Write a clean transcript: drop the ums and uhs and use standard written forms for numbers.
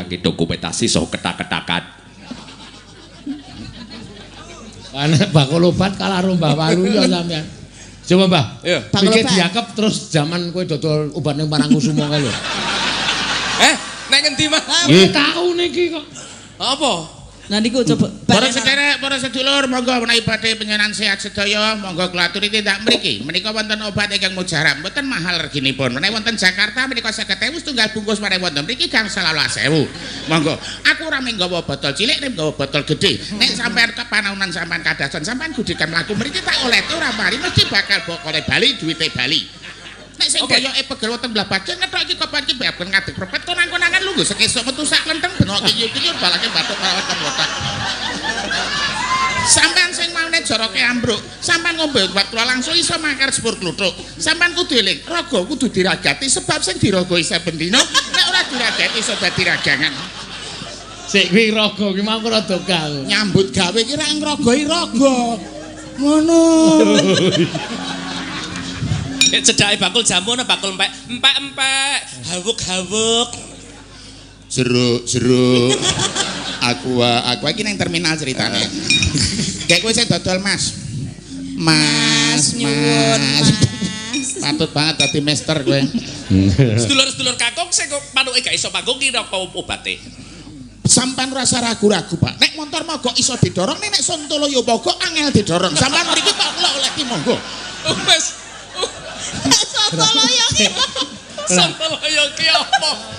kangge dokumentasi saha ketak-ketakan. Ana bakul obat kalah karo Mbah Waluyo sampean. Coba Mbah. Iya. Bakul Pikir obat. diakep terus zaman kowe dodol obat ning Parangkusumo kae lho. Eh, nek ngendi, Mas? Nggih tau niki kok. Apa? Nah niku coba Para sederek, para sedulur, monggo menawi badhe panjenengan sehat sedaya, monggo kula aturi tindak mriki. Menika wonten obat ingkang mujarab, mboten mahal reginipun. Menawi wonten Jakarta menika 50.000 setunggal bungkus, menawi wonten mriki gangsal 15.000. Monggo. Aku ora mung nggawa botol cilik, nek nggawa botol gedhe. Nek sampean kepanaunan sampean kadasan, sampean gudikan mlaku mriki tak olehke ora mari mesti bakal bokole bali, duwite bali. Nek sing boyoke pegel wonten belah bagian ngetok iki kapan iki ben ngadeg prepet konang-konangan lungguh sekesuk metu sak klenteng benok kiyur-kiyur balake bathuk perawat kemlothak. Sampean sing maune joroke ambruk, sampean ngombe obat kula langsung iso mangkar sepur kluthuk. Sampean kudu eling, raga kudu diragati sebab sing diraga isih ben dina, nek ora diragati iso dadi ragangan. Sik kuwi raga ki mau rada gak. Nyambut gawe ki ra ngragoi raga. Ngono. Nek cedhake bakul jamu ana bakul empek, empek-empek, hawuk-hawuk. Jeruk, jeruk. Aqua, aqua iki ning terminal ceritane. Kayak kowe sing dodol, Mas. Mas, Mas nyuwun Mas. Mas. Patut banget dadi mister kowe. Sedulur-sedulur kakung sing kok panuke gak iso panggung ki apa obate? Sampan rasa ragu-ragu, Pak. Nek motor mogok iso didorong, nek nek Sontoloyo mogok angel didorong. Sampan mriki Pak kula oleh monggo. Oh, Mas. Sontoloyo ki. Sontoloyo ki apa?